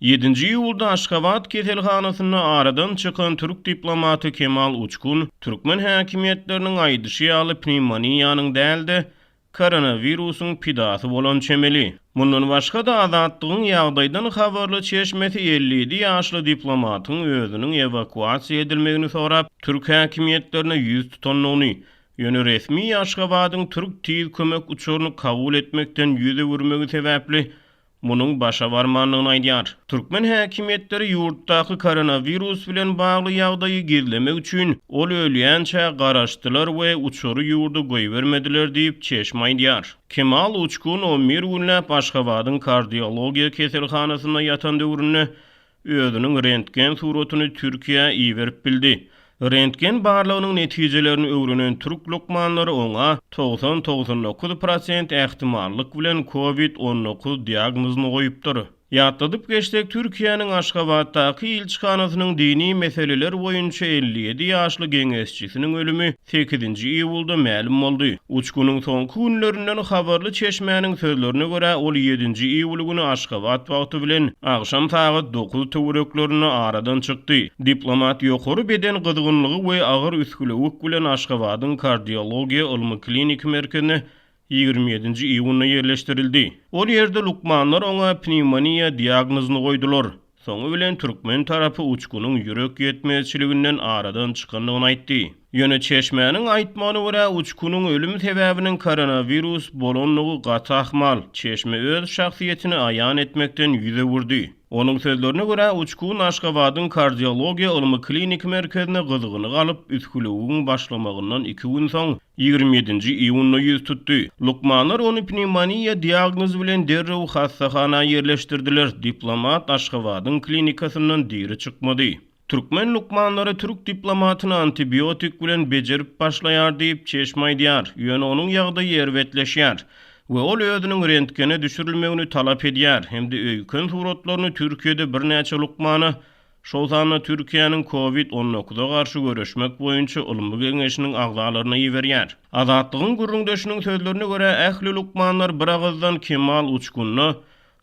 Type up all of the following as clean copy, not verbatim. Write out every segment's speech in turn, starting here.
Ýedinji iýulda Aşgabat keselhanasynda aradan çykan türk diplomaty Kemal Uçkun türkmen häkimiýetleriniň aýdyşy ýaly pnewmoniýanyň däl-de, koronawirusyň pidasy bolan çemeli. Mundan başga-da, Azatlygyň ýagdaýdan habarly çeşmesi 57 ýaşly diplomatyň özüniň ewakuasiýa edilmegini sorap, türk häkimiýetlerine ýüz tutandygyny, ýöne resmi Aşgabadyň türk tiz kömek uçaryny kabul etmekden ýüz öwürmegi sebäpli munuň başa barmandygyny aýdýar. Türkmen häkimiýetleri ýurtdaky koronawirus bilen bagly ýagdaýy gizlemek üçin, ol ölýänçä garaşdylar we uçary ýurda goýbermediler diýip, çeşme aýdýar. Kemal Uçkun on bir günläp Aşgabadyň kardiologiýa keselhanasynda ýatan döwründe özüniň rentgen suratyny Türkiýä iberip bildi. Rentgen barlagynyň netijelerini öwrenen türk lukmanlary oňa 90-99 prosent ähtimallyk bilen Covid 19 diagnozyny goýupdyr. Ýatladyp geçsek, Türkiýäniň Aşgabatdaky ilçihanasynyň dini meseleler boýunça 57 ýaşly geňeşçisiniň ölümi sekizinji iýulda mälim boldy. Uçgunyň soňky günlerinden habarly çeşmäniň sözlerine görä, ol ýedinji iýul güni Aşgabat wagty bilen agşam sagat dokuz töwereklerinde aradan çykdy. Diplomat ýokary beden gyzgynlygy we agyr üsgülewük bilen Aşgabadyň Kardiologiýa ylmy-kliniki merkezine ýigrimi ýedinji iýunda ýerleşdirildi. Ol ýerde lukmanlar oňa pnewmoniýa diagnozyny goýdular. Soňy bilen türkmen tarapy uçgunyň ýürek ýetmezçiliginden aradan çykandygyny aýtdy. Ýöne çeşmäniň aýtmagyna görä, uçgunyň ölüm sebäbiniň koronawirus bolandygy gaty ahmal. Çeşme öz şahsyýetini aýan etmekden ýüz öwürdi. Onuň sözlerine görä, uçgun Aşgabadyň Kardiologiýa ylmy-kliniki merkezine gyzgyny galyp, üsgülewügiň başlamagyndan iki gün soň, Ýigrimi ýedinji iýunda ýüz tutdy. Lukmanlar ony pnewmoniýa diagnozy bilen derrew hassahana ýerleşdirdiler. Diplomat Aşgabadyň klinikasyndan diri çykmady. Türkmen lukmanlary türk diplomatyny antibiotik bilen bejerip başlaýar diýip, çeşme aýdýar. Ýöne onuň ýagdaýy erbetleşýär we ol özüniň rentgene düşürilmegini talap edýär hem-de öýken suratlaryny Türkiýede birnäçe lukmana şol sanda Türkiýäniň Covid 19-a garşy göreşmek boýunça ylmy geňeşiniň agzalaryna iberýär. Azatlygyň gürrüňdeşiniň sözlerine görä, ähli lukmanlar bir agyzdan Kemal Uçgunda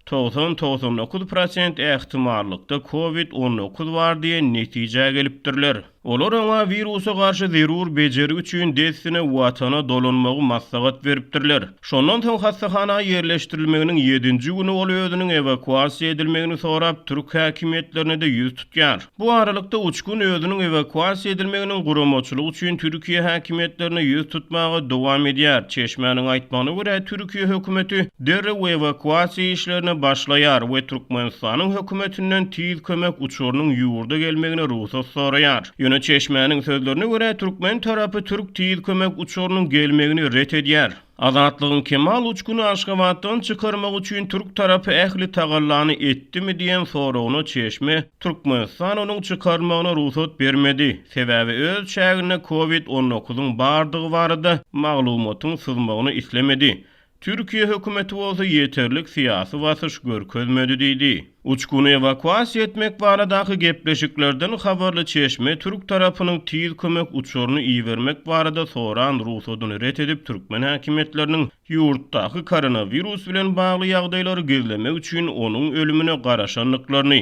90-99 prosent ähtimallykda Covid 19 bar diýen netijä gelipdirler. Olar oňa wirusa garşy zerur bejergi üçin dessine Watana dolanmagy maslahat beripdirler. Şondan soň hassahana ýerleşdirilmeginiň ýedinji güni ol özüniň ewakuasiýa edilmegini sorap, türk häkimiýetlerine-de ýüz tutýar. Bu aralykda, Uçgun özüniň ewakuasiýa edilmeginiň guramaçylygy üçin Türkiýe häkimiýetlerine ýüz tutmaga dowam edýär. Çeşmäniň aýtmagyna görä, Türkiýe hökümeti derrew ewakuasiýa işlerine başlaýar we Türkmenistanyň hökümetinden tiz kömek uçarynyň ýurda gelmegine rugsat soraýar. Ýöne çeşmäniň sözlerine görä, türkmen tarapy türk tiz kömek uçarynyň gelmegini ret edýär. Azatlygyň Kemal Uçguny Aşgabatdan çykarmak üçin türk tarapy ähli tagallany etdimi diýen soragyna çeşme, Türkmenistan onuň çykarylmagyna rugsat bermedi, sebäbi öz çäginde Covid 19-yň bardygy barada maglumatyň syzmagyny islemedi. Türkiýe hökümeti bolsa ýeterlik syýasy basyş görkezmedi diýdi. Uçguny ewakuasiýa etmek baradaky gepleşiklerden habarly çeşme türk tarapynyň tiz kömek uçaryny ibermek barada soran rugsadyny ret edip türkmen häkimiýetleriniň ýurtdaky koronawirus bilen bagly ýagdaýlary gizlemek üçin onuň ölümine garaşandyklaryny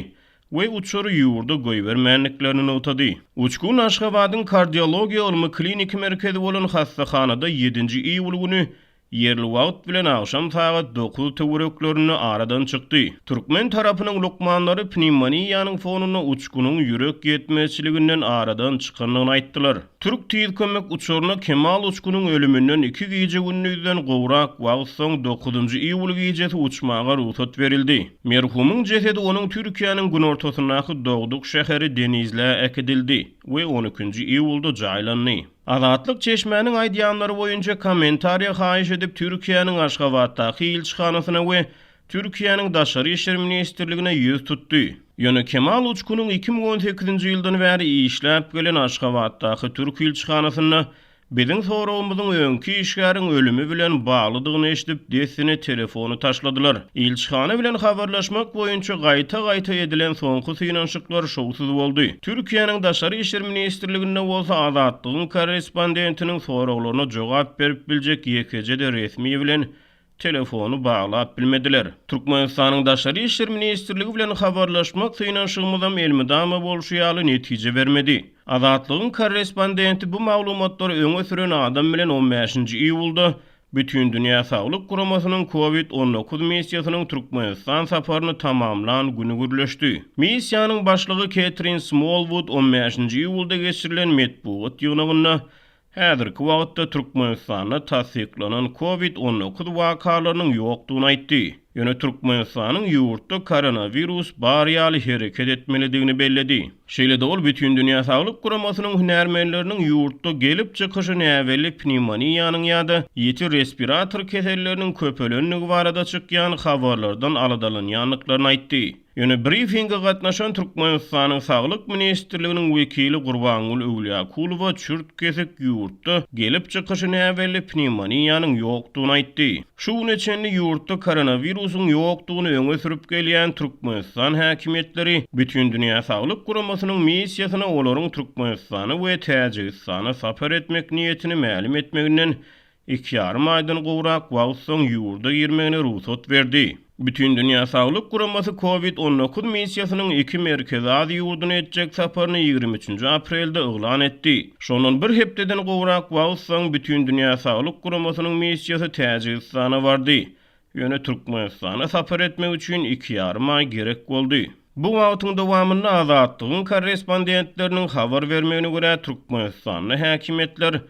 we uçary ýurda goýbermändiklerini nygtady. Uçgun Aşgabadyň Kardiologiýa ylmy-kliniki merkezi bolan hassahanada ýedinji iýul güni ýerli wagt bilen agşam sagat dokuz töwereklerinde aradan çykdy. Türkmen tarapynyň lukmanlary pnewmoniýanyň fonunda uçgunyň ýürek ýetmezçiliginden aradan çykandygyny aýtdylar. Türk tiz kömek uçaryna Kemal Uçgunyň ölüminden iki gije-gündizden gowrak wagt soň dokuzynjy iýul gijesi uçmaga rugsat berildi. Merhumyň jesedi onuň Türkiýäniň günortasyndaky dogduk şäheri Denizlä äkidildi we on ikinji iýulda jaýlandy. Azatlyk çeşmäniň aýdýanlary boýunça kommentariýa haýyş edip Türkiýäniň Aşgabatdaky ilçihanasyna we Türkiýäniň Daşary işler ministrligine ýüz tutdy. Ýöne Kemal Uçkunyň 2018-nji ýyldan bäri işläp gelen Aşgabatdaky türk ilçihanasynda biziň soragymyzyň öňki işgäriň ölümi bilen baglydygyny eşidip, dessine telefony taşladylar. Ilçihana bilen habarlaşmak boýunça gaýta-gaýta edilen soňky synanyşyklar şowsuz boldy. Türkiýäniň Daşary işler ministrliginde bolsa Azatlygyň korrespondentiniň soraglaryna jogap berip biljek ýekeje-de resmi bilen. telefony baglap bilmediler. Türkmenistanyň Daşary işler ministrligi bilen habarlaşmak synanyşygymyzam elmydama bolşy ýaly netije bermedi. Azatlygyň korrespondenti bu maglumatlary öňe süren adam bilen on bäşinji iýulda Bütindünýä Saglyk Guramasynyň Covid 19 missiýasynyň Türkmenistan saparyny tamamlan güni gürleşdi. Missiýanyň başlygy Ketrin Smolwud on bäşinji iýulda geçirilen metbugat ýygnagynda häzirki wagtda Türkmenistanda tassyklanan Covid 19 wakalarynyň ýokdugyny aýtdy. Ýöne Türkmenistanyň ýurtda koronawirus bar ýaly hereket etmelidigini belledi. Şeýle-de ol Bütindünýä Saglyk Guramasynyň hünärmenleriniň ýurtda gelip çykyşy näbelli pnewmoniýanyň ýa-da ýiti respirator keselleriniň köpelendigi barada çykýan habarlardan aladalanýandyklaryny aýtdy. Ýöne brifinge gatnaşan Türkmenistanyň Saglyk ministrliginiň wekili Gurbangül Öwlýakulowa çürt-kesik ýurtda gelip çykyşy näbelli pnewmoniýanyň ýokdugyny aýtdy. Şu güne çenli ýurtda koronawirusyň ýokdugyny öňe sürüp gelýän Türkmenistan häkimiýetleri Bütindünýä Saglyk Guramasynyň missiýasyna olaryň Türkmenistana we Täjigistana sapar etmek niýetini mälim etmeginden iki ýarym aýdan gowrak wagt soň ýurda girmegine rugsat berdi. Bütindünýä Saglyk Guramasy Covid 19 missiýasynyň iki Merkezi Aziýa ýurduna etjek saparyny 23 nji aprelde yglan etdi. Şondan bir hepdeden gowrak wagt soň Bütindünýä Saglyk Guramasynyň missiýasy Täjigistana bardy. Ýöne Türkmenistana sapar etmek üçin iki ýarym aý gerek boldy. Bu wagtyň dowamynda Azatlygyň korrespondentleriniň habar bermegine görä, Türkmenistanda häkimiýetler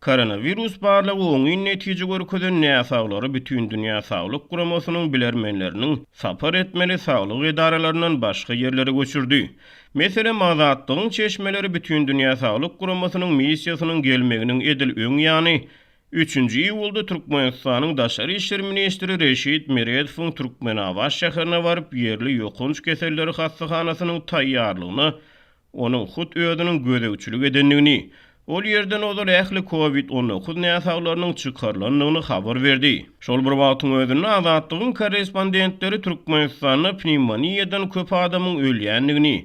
Koronawirus barlagy oňyn netije görkezen näsaglary Bütindünýä Saglyk Guramasynyň bilermenleriniň sapar etmeli saglyk edaralaryndan başga ýerlere göçürdi. Meselem, Azatlygyň çeşmeleri Bütindünýä Saglyk Guramasynyň missiýasynyň gelmeginiň edil öň ýany, üçünji iýulda Türkmenistanyň daşary işler ministri Reşit Meredowyň Türkmenabat şäherine baryp, ýerli ýokanç keselleri hassahanasynyň taýýarlygyna onuň hut özüniň gözegçilik edendigini, ol ýerden ozal ähli Covid 19 näsaglarynyň çykarylandygyny habar berdi. Şol bir wagtyň özünde, Azatlygyň korrespondentleri Türkmenistanda pnewmoniýadan köp adamyň ölýändigini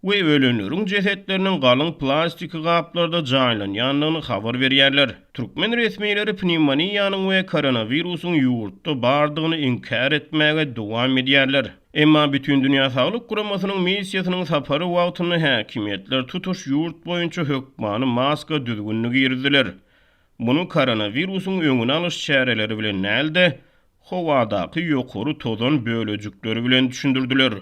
we ölenleriň jesetleriniň galyň plastiki gaplarda jaýlanýandygyny habar berýärler. Türkmen resmileri pnewmoniýanyň we koronawirusyň ýurtda bardygyny inkär etmäge dowam edýärler. Emma Bütindünýä Saglyk Guramasynyň missiýasynyň sapary wagtynda häkimiýetler tutuş ýurt boýunça hökmany maska düzgünini girizdiler. Muny koronawirusyň öňüni alyş çäreleri bilen däl-de, howadaky ýokary tozan bölejikleri bilen düşündirdiler.